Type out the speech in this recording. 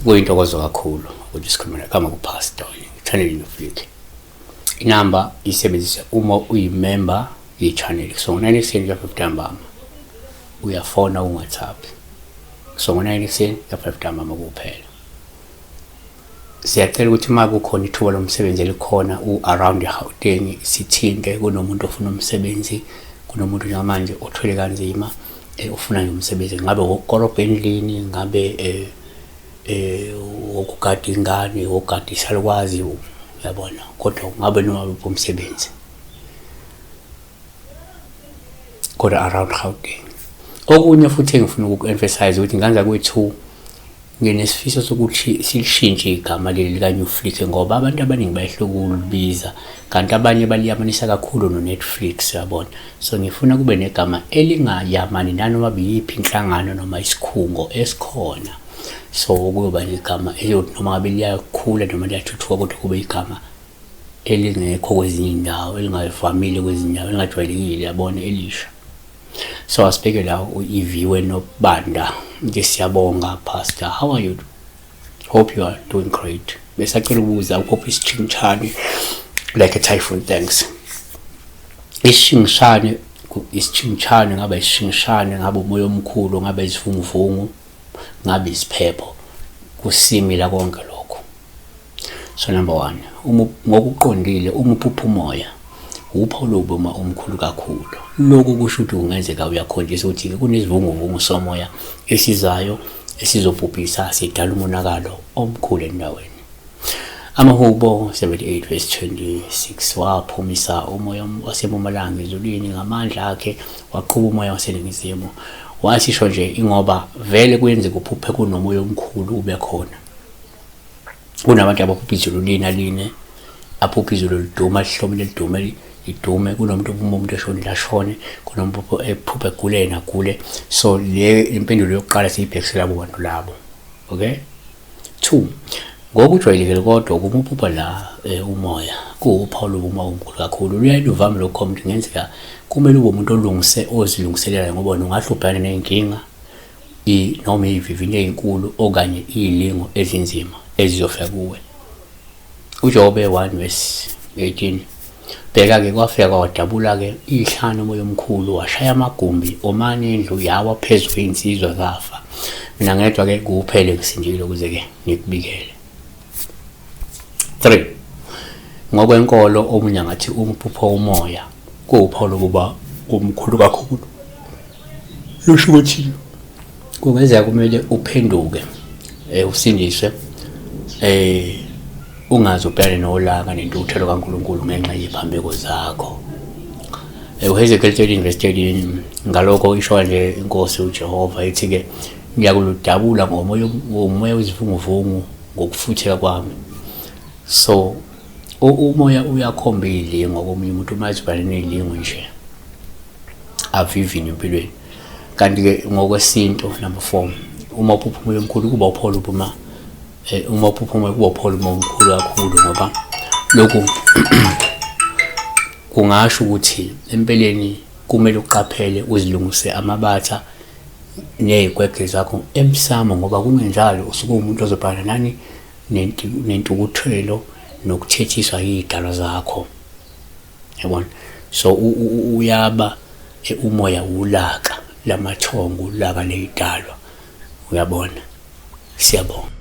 Kuyintokozo kakhulu ukuthi sikhulume kama kuPastor channel Noflik. Inamba isebenzise uma uyimember ye-channel. So ngo-9 ekuseni kuya 5 ntambama uyafona ku-WhatsApp. So ngo-9 ekuseni kuya 5 ntambama kuphela. Siyacela ukuthi uma kukhona ithuba lomsebenzi elikhona u-around eGauteng sithinte, kunomuntu ofuna umsebenzi, kunomuntu njengamanje othwele kanzima ofuna nje umsebenzi, ngabe wokukorobha endlini, ngabe wokugada ingane, wokugada isalukwazi, uyabona, kodwa ngabe noma uphi umsebenzi kodwa around Gauteng. Okunye futhi engifuna ukuku-emphasize ukuthi nganza kwethu nginesifiso sokuthi silishintshe igama leli lika-New Flick ngoba abantu abaningi bayehluka ukulibiza, kanti abanye baliyamanisa kakhulu no-Netflix, uyabona. So ngifuna kube negama elingayamani nanoma biyiphi inhlangano noma isikhungo esikhona. So kuyoba nje igama eliyothi noma ngabe liyakhula noma liyathuthuka kodwa kube igama elingekho kwezinye iy'ndawo, elingavamile kwezinye iy'ndawo, elingajwayelekile, yabona, elisha. So asibheke la u-Iviwe Nobanda. Nje siyabonga Pastor. How are you? Hope you are doing great. Besacela ukubuza uphupha isitshingishane like a typhoon, thanks. Isishingishane, isitshingishane ngabe isishingishane, ngabe umoya omkhulu, ngabe isivunguvungu, ngabe isiphepho, kusimila konke lokho. So number 1, uma ngokuqondile uma uphupha umoya upha lobo uma omkhulu kakhulu, lokhu kusho ukuthi kungenzeka uyakhonjiswa ukuthi kunesivunguvungu somoya esizayo esizobhubhisa sidala umonakalo omkhulu endaweni. Amahubo 78 verse 26, waphumisa umoya wasempumalanga ezulwini ngamandla akhe, waqhuba umoya waseningizimu. Wasisho nje ingoba vele kuyenzeka uphuphe kunomoya omkhulu ube khona. Kunabantu abaphupha izulu lina line, aphupha izulu liduma lihlomile lidume lidume, kunomuntu ophuma umuntu eshonile ashone, kunomuntu ephupha egule yena agule. So le impendulo yokuqala siyibhekisela kubantu labo. Okay? 2, ngokujwayelekile kodwa uma uphupha la umoya kuwuphawu lobumoya omkhulu kakhulu, luyaye luvame lokho ukuthi kungenzeka kumele ube umuntu olungise ozilungiselelayo ngoba wena ungahle ubhekane ney'nkinga noma iy'vivinyo ey'nkulu okanye iy'lingo ezinzima ezizofika kuwe. UJobe 1 verse 18, bheka-ke kwafika kwadabula-ke ihlane umoya omkhulu, washaya amagumbi omane indlu yawa phezu kwey'nsizwa zafa. Mina ngedwa-ke kuphele ngisindile ukuze-ke ngikubikele. 3, ngokwenkolo omunye angathi umphupho umoya kuwuphawu lokuba omkhulu kakhulu. Lusho ukuthi kungenzeka kumele uphenduke usindiswe ungaze ubhekane nolaka nentukuthelo kaNkulunkulu ngenxa yeziphambeko zakho. UHezekiel 13 verse 13, ngalokho isho nje inkosi uJehova ithi-ke ngiyakuludabula ngomoya wezivunguvungu ngokufutheka kwami. So umoya uyakhomba iy'lingo komunye umuntu uma ezibhekane ney'lingo nje avivinye empilweni. Kanti-ke ngokwesintu number 4, uma uphupha umoya omkhulu kuba uphola ubuma uma uphupha umoya kuba uphola umoya omkhulu kakhulu, ngoba lokhu kungasho ukuthi empeleni kumele uqaphele uzilungise amabatha ney'gwegwe zakho emsamo, ngoba kungenjalo usuke uwumuntu ozobhekana nani nentukuthelo nokuthethiswa iy'dalwa zakho, yabona. So uyaba umoya ulaka lamathongo, ulaka ley'dalwa, uyabona. Siyabonga.